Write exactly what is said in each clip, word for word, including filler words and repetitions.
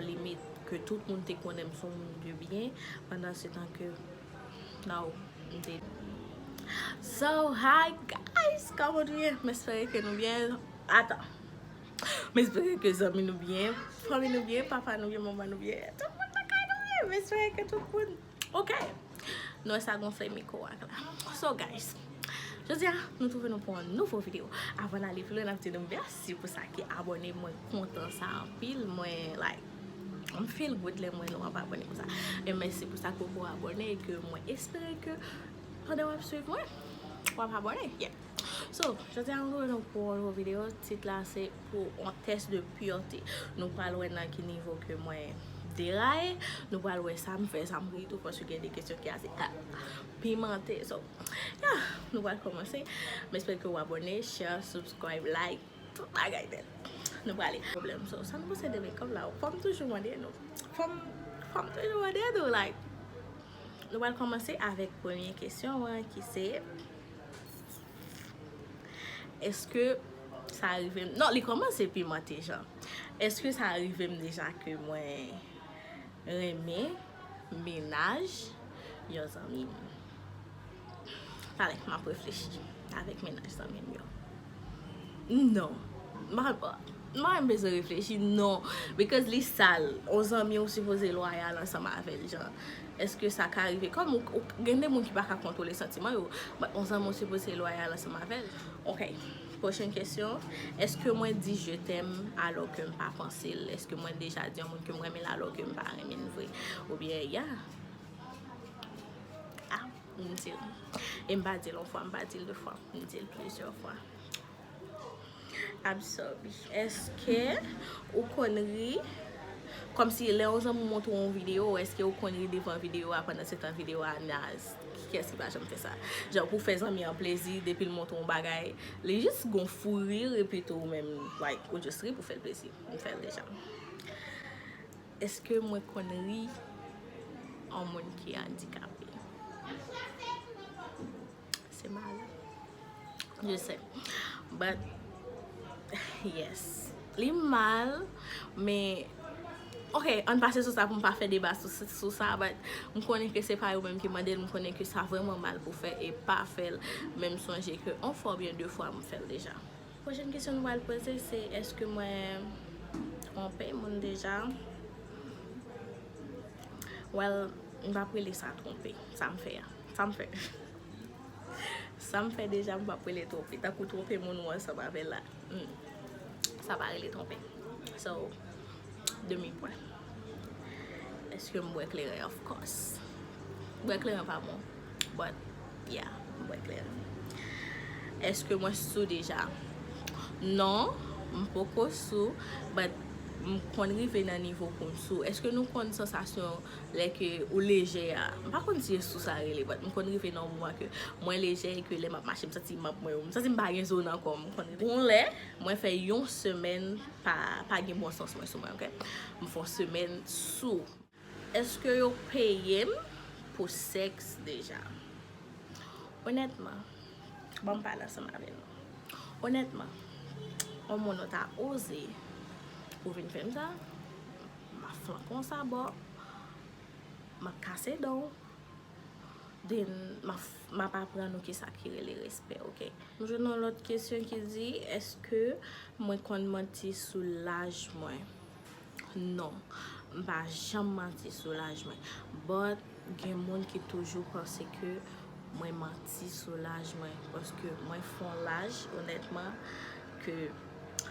Limit ke tout moun te konnen m se yon moun de byen, pandan se tan ke, no, m te. So, hi guys, kòman nou ye? M espere ke nou byen. Atan. M espere ke zanmi nou byen, fanmi nou byen, papa nou byen, manman nou byen. Tout moun nan kay nou byen. M espere ke tout moun ok. Nou wè sa gonfle mikwo a la. So guys, jodi a nou twouve nou pou yon nouvo videyo. Avan n ale pi lwen, n ap di nou mèsi pou sa ki abòne. Mwen kontan sa anpil. Mwen, like, m feel good lè m wè nou ap abòne konsa. E mèsi pou sa ke w abòne e ke mwen espere ke pandan w ap swiv mwen, w ap abòne. Yeah. So, jodi a nou twouve nou pou yon nouvo videyo. Tit la se pou yon tès de purete. Nou pral wè nan ki nivo ke mwen deraye. Nou pral wè sa m fè, sa m ri tou, paske gen de kesyon ki ase, ah, pimante. So, yeah, nou pral kòmanse. M espere ke w abòne, share, subscribe, like, tout bagay nèt. Nou prale. Pwoblèm. So, sa nou panse de makeup la? Fò m toujou mande nou. Fò m, fò m toujou mande nou, like. Nou pral kòmanse avèk premye kesyon an, ki se, èske sa rive m? Non, li kòmanse pimante jan. Èske sa rive m deja ke mwen renmen mennaj yon zanmi m? Talè, m ap reflechi avèk mennaj zanmi m yo. Non. M pa, m pa menm bezwen reflechi, non. Because li sal. Yon zanmi w sipoze lwayal ansanm avè l, jan. Èske sa ka rive? Kòm ou, ou, gen de moun ki pa ka kontwole santiman yo, but yon zanmi w sipoze lwayal ansanm avè l. Ok. Pwochèn kesyon. Èske mwen di je t'aime alò ke m pa panse l? Èske mwen deja di yon moun ke m renmen l alò ke m pa renmen l vre? Oubyen, yeah. Ah, m di l. E m pa di l yon fwa, m pa di l de fwa. M di l plizyè fwa. I'm sorry. Èske ou konn ri? Kòmsi lè yon zanmi montre w yon videyo, èske ou konn ri devan videyo a pandan se tan videyo a naz? Kiyès ki pa janm fè sa? Jan, pou fè zanmi an plezi, depi l montre w yon bagay, li jis gon fou ri, epi tou ou menm, like, ou jis ri pou fè l plezi. M fè l deja. Èske mwen konn ri yon moun ki andikape? Se mal. Je sais. But, yes. Li mal, men, ok, ann pase sou sa pou m pa fè deba sou, sou sa, but m konnen ke se pa yo menm ki mande l, m konnen ke sa vrèman mal pou fè e pa fè l, men m sonje ke yon fwa oubyen de fwa m fè l deja. Pwochèn kesyon nou pral poze se, èske mwen twonpe moun deja? Well, m p ap rele sa twonpe. Sa m fè a. Sa m fè. Sa m fè deja, m p ap rele twonpe. Tankou twonpe moun ou ansanm avè l la. Hmm. Sa pa rele twonpe. So, demi pwen. Èske m bwè kleren? Of course. Bwè kleren pa bon. But, yeah, m bwè kleren. Èske mwen sou deja? Non, m poko sou, but m konn rive nan nivo pou m sou. Èske nou konn sansasyon lè ke ou lejè a? M pa konn si se sou sa rele, but m konn rive nan yon moman ke mwen lejè e ke lè m ap mache, m santi m ap mwen, m santi m pa gen zo nan kò m. M konn rive. Gon lè, mwen fè yon semèn pa, pa gen bon sans mwen sou mwen, ok? M fè yon semèn sou. Èske yo peye m pou sèks deja? Onètman, ban m pale ansanm avè nou. Onètman, yon moun ou ta oze pou vin fè m sa, m ap flanke w sabò, m ap kase dan w, then m ap, m ap aprann ou kisa ki rele respè, ok? M jwenn yon lòt kesyon ki di, èske mwen konn manti sou laj mwen? Non, m pa janm manti sou laj mwen. But, gen moun ki toujou panse ke mwen manti sou laj mwen. Paske mwen fè yon laj, onètman, ke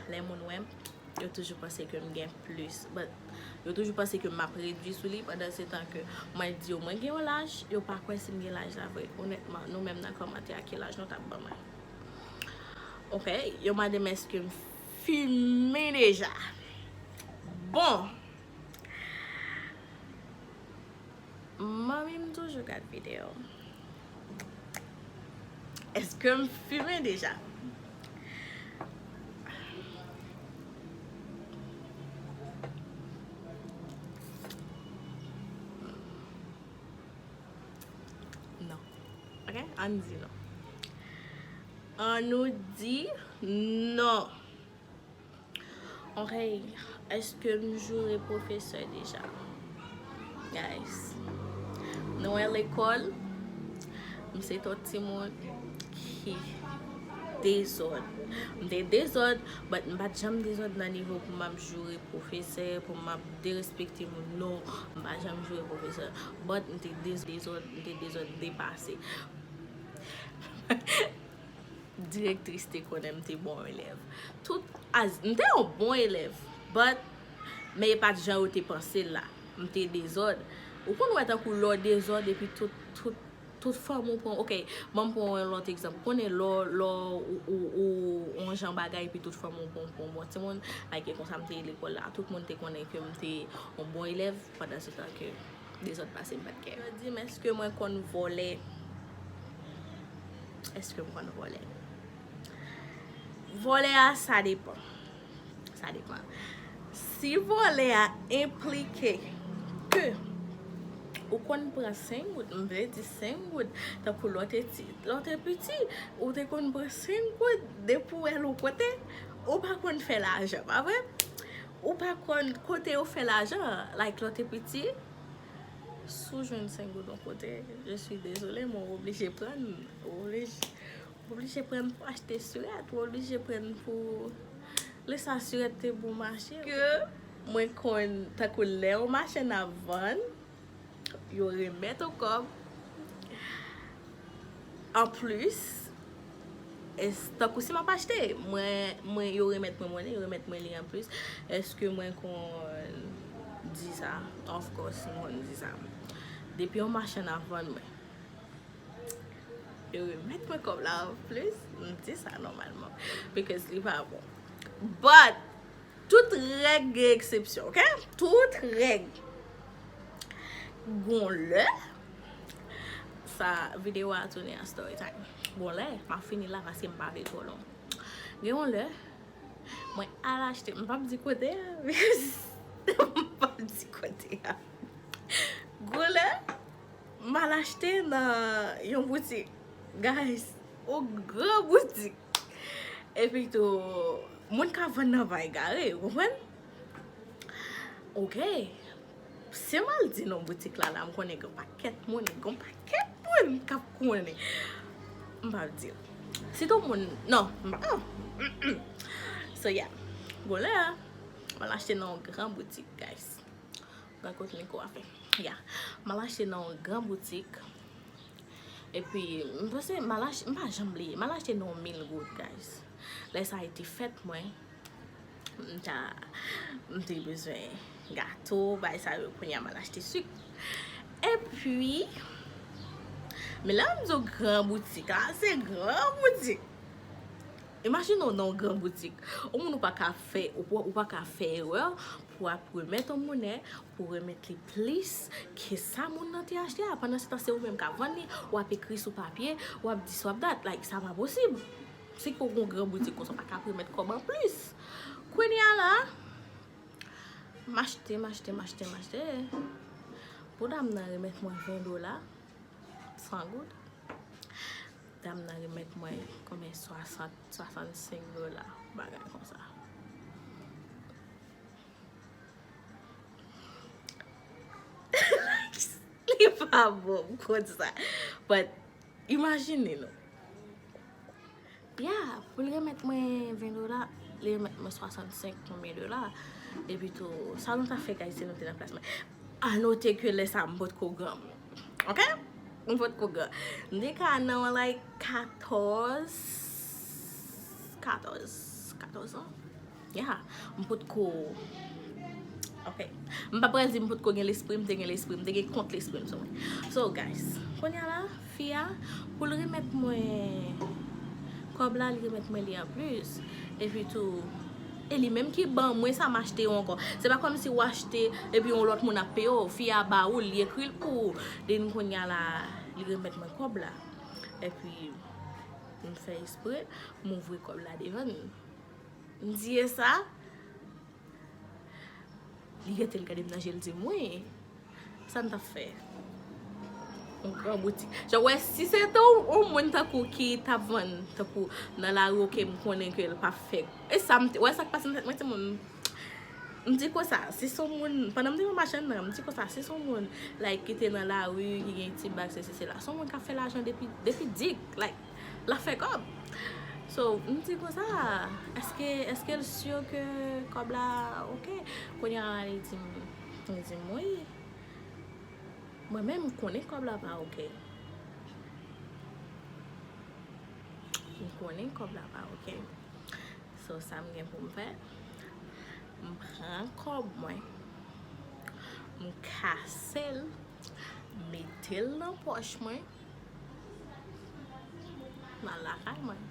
lè moun wè m, yo toujou panse ke m gen plis. But, yo toujou panse ke m ap redui sou li, pandan se tan ke mwen di yo mwen gen yon laj, yo pa kwè si m gen laj la vre. Onètman, nou menm nan kòmantè a, ki laj nou t ap ban mwen? Ok, yo mande m èske m fimen deja. Bon. Manmi m toujou gad videyo. Èske m fimen deja? Non. Ok? Ann di non. Ann nou di non. Ok, Èske m joure pwofesè deja? Guys, nou wè lekòl, m se t yon timoun ki dezòd. M te dezòd, but m pa t janm dezòd nan nivo pou m ap joure pwofesè, pou m ap derespekte moun. Non, m pa janm joure pwofesè. But m te dez-, dezòd, m te dezòd depase. Direktris te konnen m te bon elèv. Tout, as, m te yon bon elèv, but, men e pa t jan yo te panse l la. M te dezòd. Ou konn wè tankou lè w dezòd epi tout, tout, tout fanmi w pran, ok, ban m pran yon lòt egzanp. Ou konnen lè w, lè w, ou, ou, ou, yon jan bagay epi tout fanmi w pran, pran yon bon timoun, like, e konsa m te ye lekòl la. Tout moun te konnen ke m te yon bon elèv, pandan se tan ke dezòd pase m pa t kè. Yo di m, èske mwen konn vòlè? Èske m konn vòlè? Vòlè a, sa depan. Sa depan. Si vòlè a enplike ke ou konn pran senk goud, m vle di senk goud, tankou lè w te ti, lè w te piti, ou te konn pran senk goud, depi w wè l yon kote, ou pa konn fè lajan, pa vre? Ou pa konn kote yo fè lajan, like, lè w te piti, si w jwenn senk goud yon kote, je suis désolée, men w oblije pran l, w oblije, w oblije pran l pou achte sirèt, w oblije pran l pou, lè sa sirèt te bon mache. Ke mwen konn, tankou lè yon machann ap vann, yo remèt ou kòb. Anplis, es-, tankou si m ap achte, mwen, mwen, yo remèt mwen monnen, yo remèt mwen li anplis. Èske mwen konn di sa? Of course, m konn di sa. Depi yon machann ap vann mwen, yo remèt mwen kòb la anplis, m di sa nòmalman. Because li pa bon. But, tout règ gen eksepsyon, ok? Tout règ. Gon lè, sa, videyo a tounen an story time. Gon lè, m ap fini la paske m pa vle twò long. Gen yon lè, mwen al achte, m p ap di kote a, because m p ap di kote a. Gon lè, m al achte nan yon boutik. Guys, yon gran boutik. Epi tou, moun k ap vann nan pa egare, ou konprann? Ok. Si m al di non boutik la, la, m konnen gen yon pakèt moun, gen yon pakèt moun k ap konnen. M p ap di. Sitou moun, non, m pa, oh, mm, mm. So, yeah. Gon lè, m al achte nan yon gran boutik, guys. Gad kote mikwo a fè. Yeah. M al achte nan yon gran boutik. Epi, m panse, m al ach-, m pa janm bliye. M al achte nan yon mil goud, guys. Lè sa a te fèt mwen, m ta, m te bezwen gato, bagay sa yo, kounye a m al achte sik. Epi, men lè m di w gran boutik la, se gran boutik. Imajine w nan yon gran boutik. Yon moun ou pa ka fè, ou pa, ou pa ka fè erè pou w ap remèt yon monnen, pou w remèt li plis ke sa moun nan te achte a. Pandan se tan, se ou menm k ap vann li, w ap ekri sou papye, w ap dis, w ap dat. Like, sa pa posib. Si ke w gen yon gran boutik konsa, w pa ka ap remèt kòb anplis. Kounye a la, m achte, m achte, m achte, m achte. Pou dam nan remèt mwen ven dola, san goud. Dam nan remèt mwen konbyen, swasant, swasannsenk dola, bagay konsa. Li pa bon, m konn sa. But, imajine nou. Yeah, pou l remèt mwen ven dola, li remèt mwen swasannsenk konbyen dola. Epi tou, sa nou t ap fè, guys, si nou te nan plas mwen? A note ke lè sa a, m potko granmoun. Ok? M potko gran. M te ka nan, like, katòz, katòz, katòz an. Yeah, m potko, ok. M pa pral di m potko gen lespri, m te gen lespri, m te gen kont lespri m sou mwen. So, guys, kounye a la, fi a, pou l remèt mwen kòb la, li remèt mwen li anplis. Epi tou, e li menm ki ban mwen sa, m achte yo ankò. Se pa kòmsi w achte, epi yon lòt moun ap peye w. Fi a ba ou l, li ekri l pou ou. Den kounye a la, li remèt mwen kòb la. Epi, m fè espre, m ouvri kòb la devan l. M di, "E sa?" Li rete, l gade m nan je, l di m, "Wi, sa n t ap fè?" Yon gran boutik. Jan, wè, si se te yon, yon moun tankou ki t ap vann, tankou nan lari, oke, m konnen ke l p ap fè. E sa, m te, wè, sa k pase nan tèt mwen, timoun. M di konsa, si se yon moun, pandan m te pran machann nan, m di konsa, si se yon moun, like, ki te nan lari, ki gen ti bag, se, se, se la. Se yon moun k ap fè lajan depi, depi dik, like, l ap fè kòb. So, m di konsa, èske, èske l si ke kòb la, oke? Kounye a, li di m, li di m, wi. Mwen menm, m konnen kòb la pa oke. M konnen kòb la pa oke. So, sa m gen pou m fè, m pran kòb mwen, m kase l, mete l nan pòch mwen, m al lakay mwen.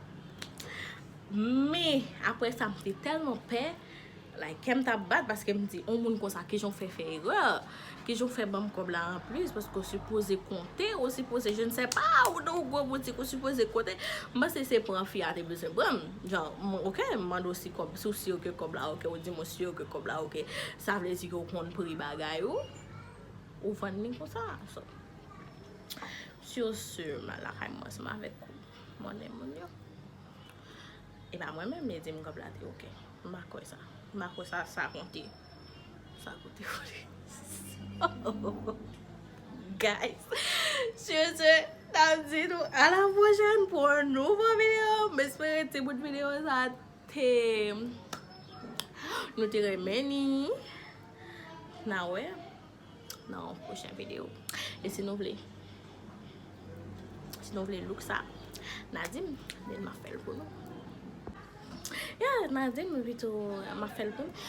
Men, apre sa, m te tèlman pè, like, kè m t ap bat paske m di, yon moun konsa, kijan w fè fè erè? Kijan w fè ban m kòb la anplis? Paske w sipoze konte, ou sipoze, je ne sais pas, ou nan yon gwo boutik, ou sipoze konte. M panse se pran fi a te bezwen pran m. Jan, m, oke, m mande w si kòb, si w si ke kòb la oke, ou di m ou si ke kòb la oke. Sa vle di ke w konn pri bagay ou, ou vann li konsa. So, sur ce, m al lakay mwen ansanm avèk mwen moun yo. E pa mwen menm, li di m kòb la te oke. M pa kwè sa. M pa kwè sa, sa konte. Sa konte pou li. Guys, sur ce, n ap di nou à la prochaine pour un nouveau vidéo. M espere ti bout videyo sa te, nou te renmen li. N a wè nan yon pwochen videyo. E si nou vle, si nou vle look sa, n a di m, men m ap fè l pou nou. Yeah, n a di m pito, m ap fè l pou nou.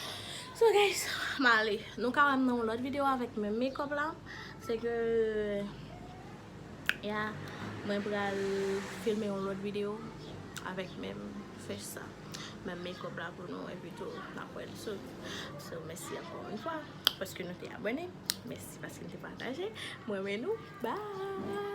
So guys, m ale. Nou ka wè m nan yon lòt videyo avèk menm makeup la. Se ke, yeah, mwen pral filme yon lòt videyo avèk menm face sa. Menm makeup la pou nou, epi tou, n ap wè l soon. So, mèsi ankò yon fwa paske nou te abòne. Mèsi paske nou te pataje. Mwen renmen nou. Bye!